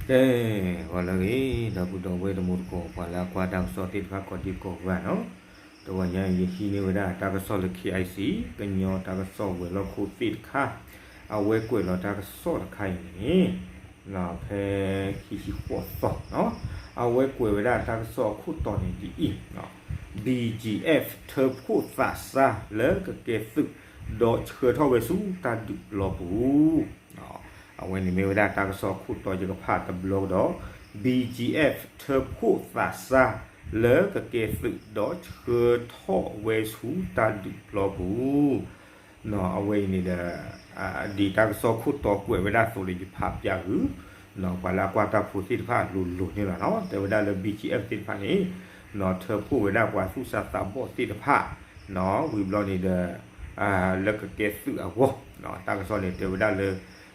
ကဲ, ဂီၤလၢအဂ့ၤ ဒီပုၢ်ဒီဝဲၢ်တံၤသကိး ပှၤလၢအကွၢ်တၢ်ကစီၣ်သ့ၣ်တဖၣ်ကိးဒံကိးဂၤနီၤ, တဂီၤညါအံၤ ယဟံးန့ၢ်ဝဲဒၣ်တၢ်ကစီၣ်လၢ K I C ကညီတၢ်ကစီၣ်ဝဲၤလီၢ်ခိၣ်သ့ၣ်တခါ, အဝဲကွဲးလီၤတၢ်ကစီၣ်တခါအံၤန့ၣ် ဖဲခံဆံဃိးသီနီၤ, အဝဲကွဲးဝဲဒၣ်တၢ်ကစီၣ်အခိၣ်တီန့ၣ်ဒ်အံၤ, B G F ထၢဖှိၣ်သးစၢ်လၢကကဲသုး ဒီးဆှၢထီၣ်ဝဲဆူတၢ်ဒုးပျီပူၤ အဝဲန့ၣ်မ့ၢ်ဝဲဒၣ်တၢ်ကစီၣ်ခိၣ်တီ ယကဖးတဘျီကဒီး, B G F ထၢဖှိၣ်သးစၢ်လၢကကဲသုး ဒီးဆှၢထီၣ်ဝဲဆူတၢ်ဒုးပျီပူၤ, အဝဲအံၤန့ၣ်ဒီး ဒ်တၢ်ကစီၣ်ခိၣ်တီကွဲးဝဲဒၣ်အသိးလၢယဖးပျးဃုာ် ပှၤလၢအကွၢ်တၢ်ဖိသ့ၣ်တဖၣ်လိၤလိၤန့ၣ်လီၤနီၤ, တဲဝဲဒၣ်လၢ B G F သ့ၣ်တဖၣ်န့ၣ် ထၢဖှိၣ်ဝဲဒၣ်ပှၤသူၣ်စၢ်သးဘီၣ်သ့ၣ်တဖၣ် ဝံၤဘျီန့ၣ်ဒီး လၢကကဲသုးအဂီၢ်, တၢ်ကစီၣ်န့ၣ်တဲဝဲဒၣ်လၢ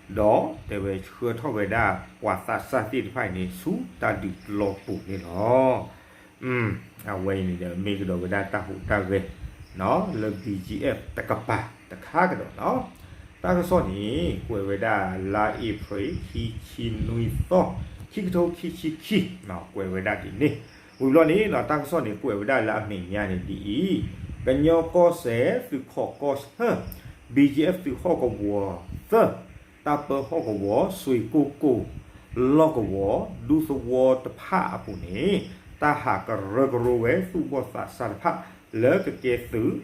ဒီးတဲဝဲဆှၢထီၣ်ဝဲဒၣ်ပှၤသးစၢ်သ့ၣ်တဖၣ်အံၤန့ၣ် ဆူတၢ်ဒုးပျီပူၤန့ၣ်လီၤ. အဝဲအံၤန့ၣ်ဒီး မ့ၢ်ကဒီးဝဲဒၣ်တၢ်ဟူးတၢ်ဂဲၤ လၢ B G F တကပၤတခါကဒီးနီၤ, တၢ်ကစီၣ်န့ၣ် ကွဲးဝဲဒၣ်လါအ့ဖြ့ၣ် ခံဆံနွံသီ ခံကထိခံဆံခံ, ကွဲးဝဲဒၣ်ဒ်န့ၣ်, ဝံၤဘျီန့ၣ် တၢ်ကစီၣ်န့ၣ် ကွဲးဝဲဒၣ်လၢအမဲာ်ညါန့ၣ်ဒ်အံၤ, ကညီကီၢ်စဲၣ် သုးခိးကီၢ်ဆၢ B G F သုးဟီၣ်ကဝီၤသၢ တၢ်ပၢဟီၣ်ကဝီၤ စွ့ၣ်ကိၢ်ကိၢ် လီၢ်ကဝီၤ ဒူသဝီတဖၣ်အပူၤန့ၣ် တၢ်ဟးကရၢကရိဝဲသူၣ်ဘီၣ်သးစၢ်တဖၣ်လၢကကဲသုး,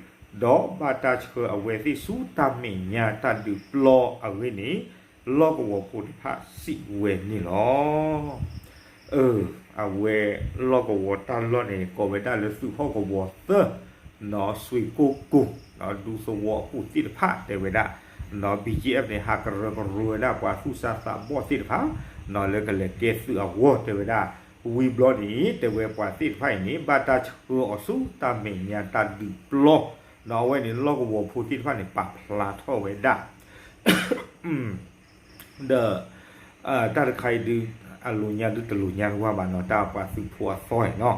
ဒီးဘၣ်တၢ်ဆှၢအဝဲသ့ၣ်ဆူတၢ်မဲာ်ညါတၢ်ဒုးပျီအဂ့ၢ်န့ၣ် လီၢ်ကဝီၤဖိတဖၣ်စံးဝဲန့ၣ်လီၤ. အဝဲလီၢ်ကဝီၤတၢ်လီၢ်န့ၣ် ကိးဝဲဒၣ်လၢသုးဟီၣ်ကဝီၤသၢ နီၣ် စွ့ၣ်ကိၢ်ကိၢ် ဒူသဝီအပူၤသ့ၣ်တဖၣ်တဲဝဲဒၣ်, နီၣ် B G F န့ၣ် ဟးကရၢကရိဝဲဒၣ်ပှၤသူၣ်စၢ်သးဘီၣ်သ့ၣ်တဖၣ် နီၣ် လၢကလဲၤကဲသုးအဂီၢ်တဲဝဲဒၣ်, ဝံၤဘျီန့ၣ် တဲဝဲပှၤသ့ၣ်တဖၣ်အံၤန့ၣ် ဘၣ်တၢ်ဆှၢအီၤဆူတၢ်မဲာ်ညါတၢ်ဒုးပျီ, နီၣ် အဝဲန့ၣ်လီၢ်ကဝီၤဖိသ့ၣ်တဖၣ်န့ၣ် ပာ်ဖျါထီၣ်ဝဲဒၣ် ဒီး တၢ်တခါအံၤဒုး အလိၤညါဒုးတလိၤညါတဝၢ်ဘၣ်နီၣ်, တၢ်ပှၤသုးဖိအသီအံၤနီၣ်,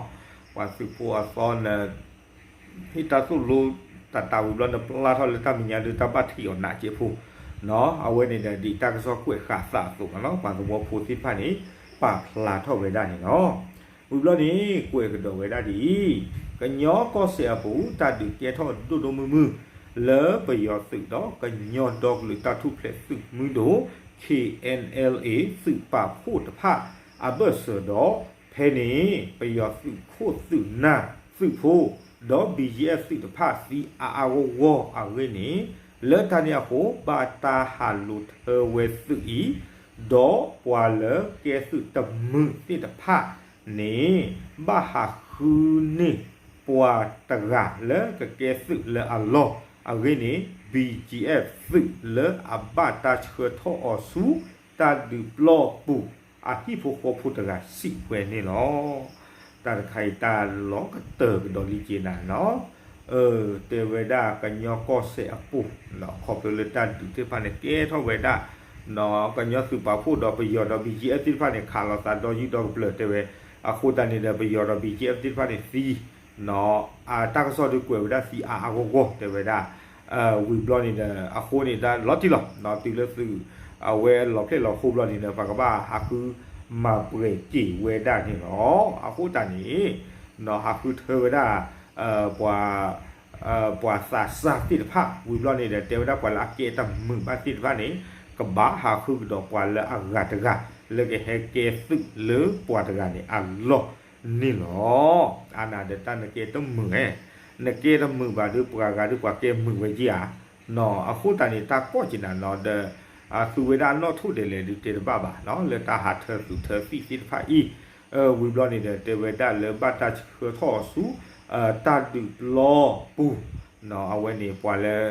ပှၤသုးဖိအသီန့ၣ် ဟ့ၣ်တၢ်သိၣ်လိတၢ်တၢ်ဝံၤဘျီန့ၣ် ပျၢ်ထီၣ်လၢတၢ်မဲာ်ညါဒုးတၢ်ဘၣ်ထံးအီၤနးကဲးဖိ, နီၣ် အဝဲန့ၣ်ဒီးဒ်တၢ်ကစီၣ်ကွဲးဃာ်သးအသိးနီၣ်, ပှၤသဝီဖိသ့ၣ်တဖၣ်န့ၣ် ပာ်ဖျါထီၣ်ဝဲဒၣ်န့ၣ်လီၤ. ဝံၤဘျီန့ၣ် ကွဲးကဒီးဝဲဒၣ်ဒ်အံၤ, ကညီကီၢ်စဲၣ်အပူၤ တၢ်ဒုးကဲထီၣ်ဒိၣ်ဒိၣ်မုၢ်မုၢ် လၢပယီၤသုးဒီးကညီဒီကလုာ်တၢ်ထူၣ်ဖျဲးသုးမုၢ်ဒိၣ် K N L A သုးပာ်ဖှိၣ်တဖၣ်အဘၢၣ်စၢၤဒီး ဖဲန့ၣ် ပယီၤသုးခိၣ်သုးနၢ်သုးဖိ ဒီး B G F သုးတဖၣ်သံအါအါဂီၢ်ဂီၢ်အဂ့ၢ်န့ၣ်, လၢတၢ်န့ၣ်အဃိ ဘၣ်တၢ်ဟးလိာ်ထၢဝဲသုးအံၤ, ဒီးပှၤလၢကဲသုးတမုာ်သ့ၣ်တဖၣ်န့ၣ် ဘၣ်ဟးဃုန့ၢ်ပှၤတဂၤလၢကကဲသုးလၢအလီၢ်အဂ့ၢ်န့ၣ် B G F သုးလၢအဘၣ်တၢ်ဆှၢထီၣ်အီၤဆူ တၢ်ဒုးပျီပူၤ အဟံၣ်ဖိဃီဖိတဂၤစံးဝဲန့ၣ်လီၤ. တၢ်တခါအံၤတၢ်လီၤကတၢၢ်ကဒီးလံက့နၤနီၤ, တဲဝဲဒၣ်ကညီကီၢ်စဲၣ်အပူၤ ခီဖျိလၢတၢ်ဒုးသ့ၣ်တဖၣ်န့ၣ် ကဲထီၣ်ဝဲဒၣ် ကညီသုးပာ်ဖှိၣ်ဒီးပယီၤဒီး B G F သ့ၣ်တဖၣ်န့ၣ် ခးလိာ်သးဒီယုၢ်ဒီကပျၢၤတဲဝဲ, အဃိသတးန့ၣ်ဒီး ပယီၤဒီး B G F သ့ၣ်တဖၣ်န့ၣ်သံ တၢ်ကစီၣ်ဒုးကွဲးဝဲဒၣ်သံအါအါဂီၢ်ဂီၢ်တဲဝဲဒၣ်, ဝံၤဘျီန့ၣ်ဒီး အဃိန့ၣ်တၢ်လီၤတံၢ်လီၤ, တုၤလၢသုး အဝဲလီၤဖျဲၣ်လီၤဃိဘျီန့ၣ်ဒီး ပှၤကဘၣ်ဟးဃုမၤပှဲၤက့ၤဝဲဒၣ်န့ၣ်လီၤ. အဃိသတးန့ၣ် နီၣ်ဟးဃုထၢဝဲဒၣ် ပှၤ ပှၤသးစၢ်သ့ၣ်တဖၣ် ဝံၤဘျီန့ၣ်ဒီး တဲဝဲဒၣ်ပှၤလၢအကဲတမုာ်ဘၣ်သ့ၣ်တဖၣ်န့ၣ် ကဘၣ်ဟးဃုကဒီးပှၤလၢအဂၤတဂၤ လၢကဟဲကဲသုးလၢပှၤတဂၤန့ၣ်အလီၢ်န့ၣ်လီၤ. အါန့ၣ်ဒီးတၢ်နကဲတမုာ်ဧါ, နကဲတမုာ်ဘၣ်ဒီးပှၤဂၤဒီးပှၤကဲမုာ်ဝဲက့ၤဧါ, အဃိသတးန့ၣ် တၢ်ကီၢ်က့ၤနၤနီၤဒီး သူဝဲဒၣ်အနီၣ်ထိၣ်ဒဲးလဲၣ်ဒုးတဲတဘၣ်ဘၣ်နီၤ လၢတၢ်ဟးထၢသုးထၢသံၣ်သ့ၣ်တဖၣ်အံၤ, ဝံၤဘျီန့ၣ်ဒီး တဲဝဲဒၣ်လၢဘၣ်တၢ်ဆှၢထီၣ်အီၤဆူ တၢ်ဒုးပျီပူၤ, အဝဲန့ၣ်ပှၤလၢ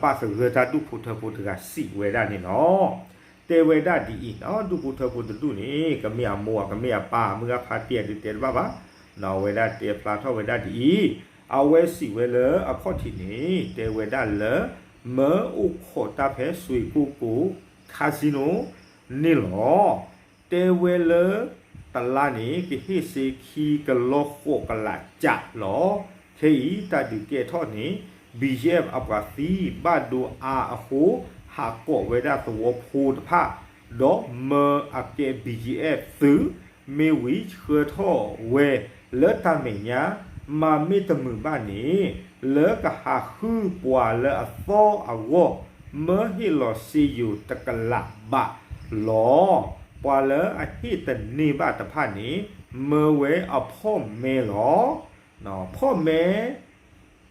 ဘၣ်သဂၢၢ်တၢ်ဒူၣ်ဖိထၢဖိတဂၤစံးဝဲဒၣ်န့ၣ်လီၤ. တဲဝဲဒၣ်ဒ်အံၤနီၤ ဒူၣ်ဖိထၢဖိတဒူၣ်န့ၣ် ကမ့ၢ်အမိၢ် ကမ့ၢ်အပၢ် မုၢ်ဂၢ်ဖါတံၢ်ဒုးတဲတဘၣ်ဘၣ်, အဝဲဒၣ်တဲဖျါထီၣ်ဝဲဒၣ်ဒ်အံၤ, အဝဲစံးဝဲလၢအခီၣ်ထံးန့ၣ် တဲဝဲဒၣ်လၢ မၢအိၣ်ခိးတၢ်ဖဲစွ့ၣ်ကိၢ်ကိၢ် casino န့ၣ်လီၤ. တဲဝဲလၢ တလါန့ၣ် ကဟ့ၣ်စ့ခံကလီဃိးကလးကၠးလီၤ. ခဲအံၤတၢ်ဒုးကဲထီၣ်န့ၣ် BGF အပှၤသံဘၣ်ဒိအါအဃိ ဟးကိးဝဲဒၣ်သဝီဖိတဖၣ် ဒီးမၢအကဲ ဘံၣ်ကၠံၣ်အဲၣ် သုး, မ့ၢ်ဝံၤဆှၢထီၣ်ဝဲလၢတၢ်မဲာ်ညါ, မၤမ့ၢ်တမုာ်ဘၣ်န့ၣ် လၢကဟးဃုပှၤလၢအသီအဂီၢ်, မၢဟ့ၣ်လီၤစ့ယိၤတကလးဘးလီၤ. ပှၤလၢအဟ့ၣ်တန့ၢ်ဘၣ်တဖၣ်န့ၣ် မၢဝဲအဖီၣ်မဲလီၤ. ဖီၣ်မဲ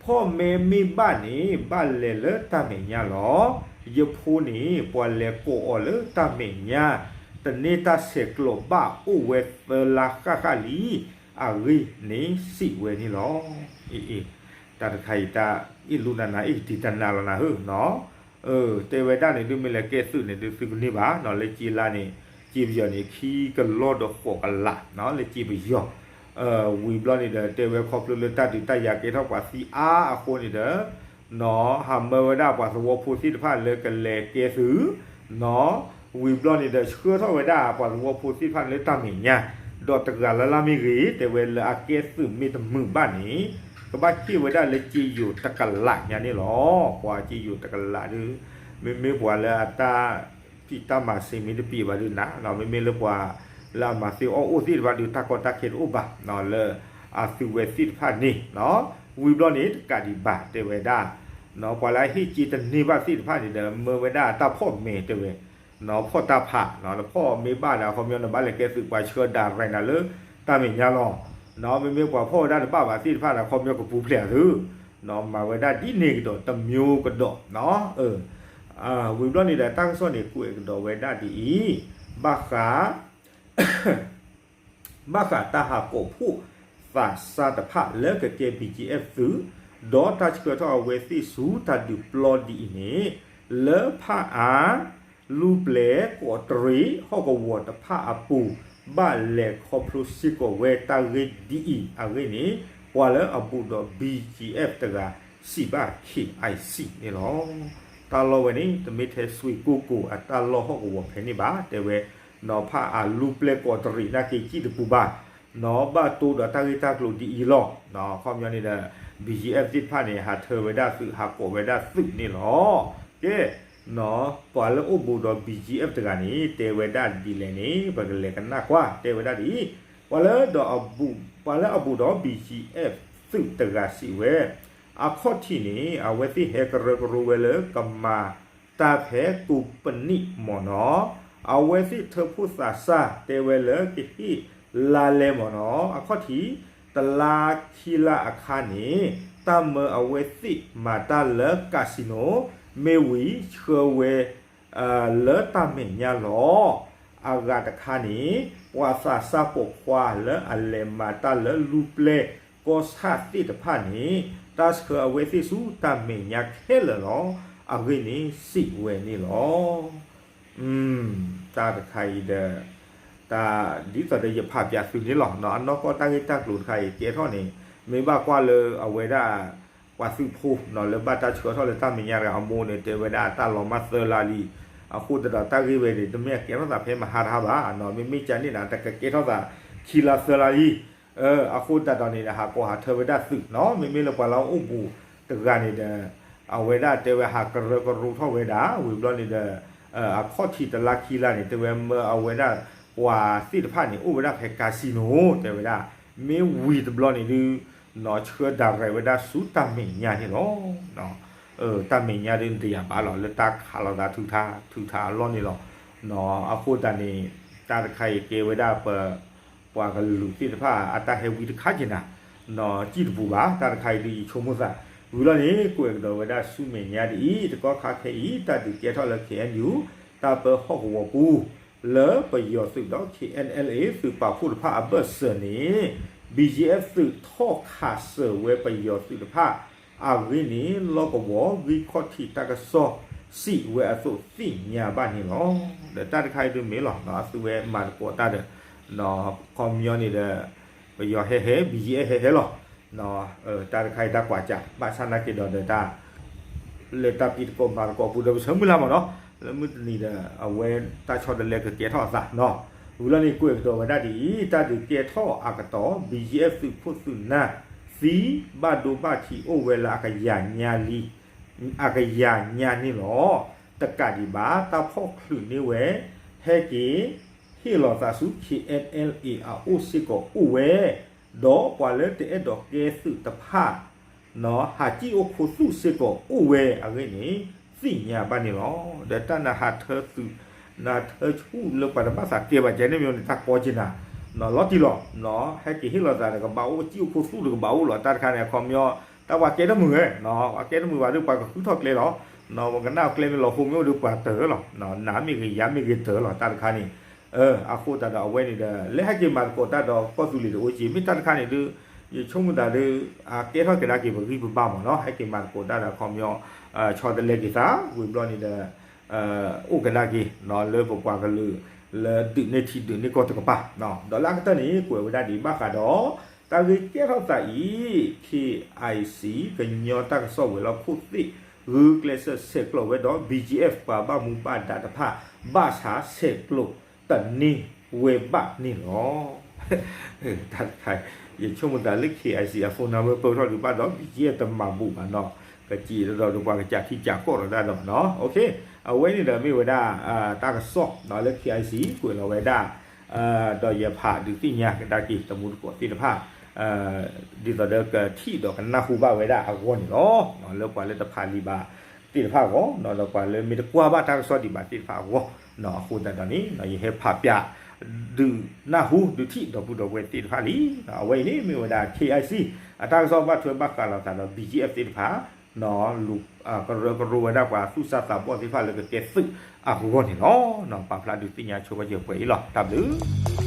ဖီၣ်မဲမ့ၢ်ဘၣ်န့ၣ် ဘၣ်လဲၤလၢတၢ်မဲာ်ညါလီၤ. ယဖိန့ၣ် ပှၤလဲၤကိးအီၤလၢတၢ်မဲာ်ညါ, တန့ၢ်တၢ်ဆဲးကျိးဘၣ် အိၣ်ဝဲသၢလါဃၣ်ဃၣ်လံ, အဂ့ၢ်န့ၣ်စံးဝဲန့ၣ်လီၤ. အ့ အ့ တၢ်တခါအံၤ တၢ်အ့ၣ်လူနၤနၤ အ့ၣ်ကတံၤတနၤလီၤနၤဧၢနီၤ. တဲဝဲဒၣ်န့ၣ်ဒုး မ့ၢ်လဲၤကဲသုးန့ၣ်ဒုး သုကန့ၢ်ဘၣ်နီၤ, လၢကၠ့လါန့ၣ် ကၠ့ပယီၤန့ၣ် ခံကလီဒီးဃိးကလးနီၤ လၢကၠ့ပယီၤ ဝံၤဘျီန့ၣ်ဒီး တဲဝဲခီဖျိလၢတၢ်ဒုးတၢ်ယၤကဲထီၣ်ပှၤသံအါအဃိန့ၣ်ဒီး နီၤ ဟးမၢဝဲဒၣ်ပှၤသဝီဖိသ့ၣ်တဖၣ်လၢကလဲၤကဲသုးနီၤ. ဝံၤဘျီန့ၣ်ဒီး ဆှၢထီၣ်ဝဲဒၣ်ပှၤသဝီဖိသ့ၣ်တဖၣ်လၢတၢ်မဲာ်ညါ, ဒီးတဂၤလၢ်လၢ်မ့ၢ်ဂ့ၤ တဲဝဲလၢအကဲသုးမ့ၢ်တမုာ်ဘၣ်န့ၣ် ကဘၣ်ဟ့ၣ်ဝဲဒၣ်လၢကၠ့ယိၤတကလးညါန့ၣ်လီၤ. ပှၤကၠ့ယိၤတကလးဒုး မ့မ့ၢ်ပှၤလၢအတၢ်ဖံးတၢ်မၤစ့မ့ၢ်တပှဲၤဘၣ်ဒုးနၤ, မ့မ့ၢ်လၢပှၤလၢအမၤသ့အီၣ်အိၣ်သ့ၣ်တဖၣ်ဒုး တၢ်ကီတၢ်ခဲတအိၣ်ဘၣ်နီၤ လၢအသုးဝဲသ့ၣ်တဖၣ်န့ၣ်နီၤ. ဝံၤဘျီန့ၣ် တကးဒံးဘၣ်တဲဝဲဒၣ် ပှၤလၢအဟ့ၣ်ကၠ့တန့ၢ်ဘၣ်သ့ၣ်တဖၣ်န့ၣ်ဒီး မၢဝဲဒၣ်တၢ်ဖီၣ်မဲတဲဝဲ ဖီၣ်တၢ်ဖးနီၤ, တဖီၣ်မ့ၢ်ဘၣ်ဒီး အခီပညီန့ၣ် ဘၣ်လဲၤကဲသုး ပှၤဆှၢဒၣ်ရဲၣ်နၤလၢတၢ်မဲာ်ညါလီၤ. မ့မ့ၢ်ပှၤဖီၣ်ဝဲဒၣ်တဘၣ်ဘၣ်သ့ၣ်တဖၣ်န့ၣ် အခီပညီကပူၤဖျဲးသုး မၤဝဲဒၣ်ဒ်န့ၣ်ကဒီး တမျိုးကဒီးနီၤ. ဝံၤဘျီန့ၣ်ဒီး တၢ်ကစီၣ်န့ၣ် ကွဲးကဒီးဝဲဒၣ်ဒ်အံၤ, ဘၣ်ဃး ဘၣ်ဃးတၢ်ဟးကိးဖှိၣ်သးစၢ်တဖၣ်လၢကကဲ ဘံၣ်ကၠံၣ်အဲၣ် သုး, ဒီးတၢ်ဆှၢထီၣ်အဝဲသ့ၣ်ဆူတၢ်ဒုးပျီဒ်အံၤန့ၣ်, လၢဖၣ်အၣ် လူပျဲၢ် ကီးတရံး ဟီၣ်ကဝီၤတဖၣ်အပူၤ ဘၣ်လဲၤခီဖျိစ့ၢ်ကီးဝဲတၢ်ဂ့ၢ်ဒ်အံၤ အဂ့ၢ်န့ၣ် ပှၤလၢအဘူးဒီး ဘံၣ်ကၠံၣ်အဲၣ် တဂၤ စံးဘၣ် KIC န့ၣ်လီၤ. တၢ်လီၢ်ဝဲန့ၣ် တမ့ၢ်ထဲစွ့ၢ်ကိၢ်ကိၢ်အတၢ်လီၢ်ဟီၣ်ကဝီၤဖဲန့ၣ်ဘၣ်, တဲဝဲ နီၤ ဖၣ်အၣ် လူပျဲၢ် ကီးတရံး နာ်က့ၤကံၣ်တပူၤဘၣ်, နီၤ ဘၣ်တိၢ်ဒီးတၢ်ဂ့ၢ်တၢ်ကျိၤဒ်အံၤလီၤ. အခီပညီန့ၣ်ဒီး ဘံၣ်ကၠံၣ်အဲၣ် သ့ၣ်တဖၣ်န့ၣ် ဟးထၢဝဲဒၣ်သုး ဟးကိးဝဲဒၣ်သုးန့ၣ်လီၤ. ကဲ နီၤ ပှၤလၢအိၣ်ဘူးဒီး ဘံၣ်ကၠံၣ်အဲၣ် တဂၤန့ၣ် တဲဝဲဒၣ်ဒ်လဲၣ်န့ၣ် ပကလဲၤကနၣ်ကွၢ် တဲဝဲဒၣ်ဒ်အံၤ, ပှၤလၢဒီးအဘူး ပှၤလၢအဘူးဒီး ဘံၣ်ကၠံၣ်အဲၣ် သုးတဂၤစံးဝဲ အခီၣ်ထံးန့ၣ် အဝဲသ့ၣ်ဟဲကရၢကရိဝဲလၢကမၤတၢ်ဖဲကိးပနံၣ်မ့ၢ်နီၤ, အဝဲသ့ၣ်ထၢဖှိၣ်သးစၢ် တဲဝဲလၢကဟ့ၣ်လါလဲမ့ၢ်နီၤ, အခီၣ်ထံး တလါခံလါအခါန့ၣ် တၢ်မၢအဝဲသ့ၣ်မၤတၢ်လၢ casino မ့ၢ်ဝံၤဆှၢဝဲ လၢတၢ်မဲာ်ညါလီၤ. အဂၤတခါန့ၣ် ပှၤသးစၢ်ပိာ်ခွါလၢအလဲၤမၤတၢ်လၢလူပျဲၢ်ကီၢ်ဆၣ်သ့ၣ်တဖၣ်န့ၣ် တၢ်ဆှၢအဝဲသ့ၣ်ဆူတၢ်မဲာ်ညါခဲလၢာ်လီၤ. အဂ့ၢ်န့ၣ်စံးဝဲန့ၣ်လီၤ. တၢ်တခါအံၤဒီး တၢ်ဒ်သိးဒီးယဖးပၠးသုန့ၣ်လီၤ. အနီၢ်ကီၢ်တၢ်ဂ့ၢ်တၢ်ကျိၤတခါအံၤကဲထီၣ်န့ၣ် မ့ၢ်ဘၣ်ကွၢ်လၢအဝဲဒၣ် ပှၤသုးဖိ လၢဘၣ်တၢ်ဆှၢထီၣ်လၢတၢ်မဲာ်ညါတဂၤအမိၢ်န့ၣ် တဲဝဲဒၣ်တၢ်လီၤမၢ်သၢလါလံ. အဃိသတးဒီးတၢ်ဂ့ၢ်ဝဲန့ၣ် တမ့ၢ်အကဲထီၣ်သးဖဲမဟါတဟါဘၣ်, မ့မ့ၢ်ကန့ၣ်ဒီး တကကဲထီၣ်သးခံလါသၢလါလံ. အဃိသတးဒီးန့ၣ်ဒီး ဟးကိးဟးထၢဝဲဒၣ်သုးနီၤ, မ့မ့ၢ်လၢပှၤလၢအအိၣ်ဘူးတဂၤန့ၣ်ဒီး အဝဲဒၣ်တဲဝဲဟးကရၢကရိထီၣ်ဝဲဒၣ် ဝံၤဘျီန့ၣ်ဒီး အခီၣ်ထံးတလါခံလါန့ၣ် တဲဝဲမၢအဝဲဒၣ် ပှၤသ့ၣ်တဖၣ်န့ၣ် အိၣ်ဝဲဒၣ်ဖဲ casino တဲဝဲဒၣ် မ့ၢ်ဝံၤတဘျီန့ၣ်ဒုး နီၢ်ဆှၢဒၣ်ရဲၣ်ဝဲဒၣ်ဆူတၢ်မဲာ်ညါန့ၣ်လီၤ. တၢ်မဲာ်ညါဒုးတယာ်ဘၣ်လီၤ လၢတၢ်ခးလိာ်သးထုကဖၣ်ထုကဖၣ်အလီၢ်န့ၣ်လီၤ. အဃိသတးန့ၣ် တၢ်တခါအံၤကဲဝဲဒၣ်ပ ပှၤကလုာ်သ့ၣ်တဖၣ်အတၢ်ဟဲဝံတခါက့ၤနၤ နီၢ်ကံၣ်တပူၤဘၣ်. တၢ်တခါအံၤဒုးယဆိကမိၣ်သး ဝံၤလီၤန့ၣ် ကွဲးကဒီးဝဲဒၣ်ဆူမဲာ်ညါဒ်အံၤ တကီၢ်ခါခဲအံၤ တၢ်ဒုးကဲထီၣ်လၢ KNU တၢ်ပၢဟီၣ်ကဝီၤပူၤ လၢပယီၤသုးဒီး KNLA သုးပာ်ဖှိၣ်တဖၣ်အဘၢၣ်စၢၤန့ၣ် ဘံၣ်ကၠံၣ်အဲၣ် သုးထီၣ်ခးစၢၤဝဲပယီၤသုးတဖၣ် အဂ့ၢ်န့ၣ် လီၢ်ကဝီၤဂံၢ်ခီၣ်ထံးတၢ်ကစီၣ်စံးဝဲအသိးသ့ၣ်ညါဘၣ်န့ၣ်လီၤ. ဒီးတၢ်တခါအံၤဒုးမ့ၢ်လီၤ အသုဝဲမၤသကိးတၢ်ဒီး ခီပညီန့ၣ်ဒီး ပယီၤဟဲဟဲ ဘံၣ်ကၠံၣ်အဲၣ် ဟဲဟဲလီၤ. တၢ်တခါအံၤတၢ်ကွၢ်ကၢ် ဘၣ်ဆၣ်နာ်က့ၤဒီးဒီးတၢ် လၢတၢ်ဖံးသကိးမၤသကိးပူၤဒီးပဆၢမုၢ်လၢ်မ့ၢ်နီၤ လၢမုၢ်တနံၤဒီး အဝဲတၢ်ဆီတလဲကကဲထီၣ်အသးနီၤ. ဝံၤလီၤန့ၣ် ကွဲးကဒီးဝဲဒၣ်ဒ်အံၤ တၢ်ဒုးကဲထီၣ်အကတီၢ် ဘံၣ်ကၠံၣ်အဲၣ် သုးခိၣ်သုးနၢ် သံဘၣ်ဒိဘၣ်ထံးအိၣ်ဝဲလၢအကယၤညါလံ အကယၤညါန့ၣ်လီၤ. တကးဒံးဘၣ် တၢ်ဖီၣ်ချုးန့ၢ်ဝဲ ဟဲက့ၤဟ့ၣ်လီၤသးဆူ K N L A အအိၣ်စ့ၢ်ကီးအိၣ်ဝဲ, ဒီးပှၤလၢတအဲၣ်ဒိးကဲသုးတဖၣ် ဟးစံၣ်အိၣ်ခိးသူၣ်စ့ၢ်ကီးအိၣ်ဝဲအဂ့ၢ်န့ၣ် သ့ၣ်ညါဘၣ်န့ၣ်လီၤ. ဒီးတၢ်နဟးထၢသုး နဟးထၢဆူၣ်လၢပှၤတဘၣ်သးကဲဘၣ်ကဲန့ၣ်မ့ၢ်န့ၣ် တၢ်ကီက့ၤနၤ လီၤတံၢ်လီၤ. ဟဲက့ၤဟ့ၣ်လီၤသးဒီးကဘၣ်အိၣ် စံၣ်အိၣ်ခိးသူၣ်ဒီးကဘၣ်အိၣ်လီၤ တၢ်တခါန့ၣ် အခီပညီ တၢ်ပှၤကဲတမုာ်ဝဲ, ပှၤကဲတမုာ်ဘၣ်ဒီးပှၤကဃုထီၣ်ကျဲလီၤ. ပှၤကနၣ်အီၤကျဲမ့ၢ်လီၤဃိမ့ၢ်အိၣ်ဒီးပှၤတၢၢ်လီၤ. နးမ့ၢ်ဂ့ၤယါမ့ၢ်ဂ့ၤတၢၢ်လီၤ တၢ်တခါန့ၣ် အဃိသတးဒီးအဝဲန့ၣ်ဒီး လၢဟဲက့ၤမၤသကိးတၢ်ဒီးကီၢ်သူလ့ၤတအိၣ်က့ၤ မ့ၢ်တၢ်တခါန့ၣ်ဒီး ယဆိကမိၣ်သးဒီး အကဲထီၣ်ကဒါက့ၤပဂံၢ်ပဘါမ့ၢ်နီၤ ဟဲက့ၤမၤသကိးတၢ်ဒီးအခီပညီ ဆီတလဲက့ၤသး ဝံၤဘျီန့ၣ်ဒီး အိၣ်ကဒါက့ၤ လၢပပှၤကလုာ် လၢဒုးန့ၢ်ထံဒုးန့ၢ်ကီၢ်တကပၤ, ဒီးလၢအကတၢၢ်န့ၣ် ကွဲးဝဲဒၣ်ဒ်ဘၣ်ဃးဒီး တၢ်ဂ့ၢ်ကဲထီၣ်သးအံၤ K I C ကညီတၢ်ကစီၣ်ဝဲၤလီၢ်ခိၣ်သ့ၣ် ဂုာ်ကျဲးစၢးဆဲးကျိးဝဲဒီး B G F ပှၤဘၣ်မူဘၣ်ဒါတဖၣ် ဘၣ်ဆၣ်ဆဲးကျိးတန့ၢ်ဝဲဘၣ်န့ၣ်လီၤ. တၢ်တခါ ယဆိကမိၣ်သးလၢ K I C အ phone number ပၢၢ်ထီၣ်ဒံးဘၣ်ဒီး B G F တမၤဘူးဘၣ်နီၤ ကစံးဒီးပှၤကစးထံကးကီၢ်ဒီးတၢ်ဒီးနီၤ အဝဲန့ၣ်ဒီးမ့ၢ်ဝဲဒၣ် တၢ်ကစီၣ်လၢ K I C ကွဲးလီၤဝဲဒၣ် ဒီးယဖးဒုးသ့ၣ်ညါကဒါက့ၤတမူတကိးသ့ၣ်တဖၣ် ဒ်သိးဒီးကထံၣ်ဒီးကနၢ်ဟူဘၣ်ဝဲဒၣ်အဂီၢ်န့ၣ်လီၤ. လၢပှၤလၢတဖးလံာ်ဘၣ်သ့ၣ်တဖၣ်အဂီၢ် ဒီးပှၤလၢမ့ၢ်တကွၢ်ဘၣ်တၢ်ကစီၣ်ဒံးဘၣ်သ့ၣ်တဖၣ်အဂီၢ် အဃိသတးဒီးန့ၣ် ယဟဲဖးပျး ဒုးနၢ်ဟူဒုးထံၣ်ဒီပုၢ်ဒီဝဲၢ်သ့ၣ်တဖၣ်လံ. အဝဲအံၤန့ၣ်မ့ၢ်ဝဲဒၣ် K I C အတၢ်ကစီၣ်ဘၣ်ထွဲဘၣ်ဃးလိာ်သးဒီး B G F သ့ၣ်တဖၣ် ကရၢကရိဝဲဒၣ်ပှၤသူၣ်စၢ်သးဘီၣ်သ့ၣ်တဖၣ်လၢကကဲသုးအဂီၢ်န့ၣ်လီၤ. ပာ်ဖျါဒုးသ့ၣ်ညါဆိကီၢ်ယဲၢ်ပှဲၤအံၤလီၤ. တၢ်ဘျုး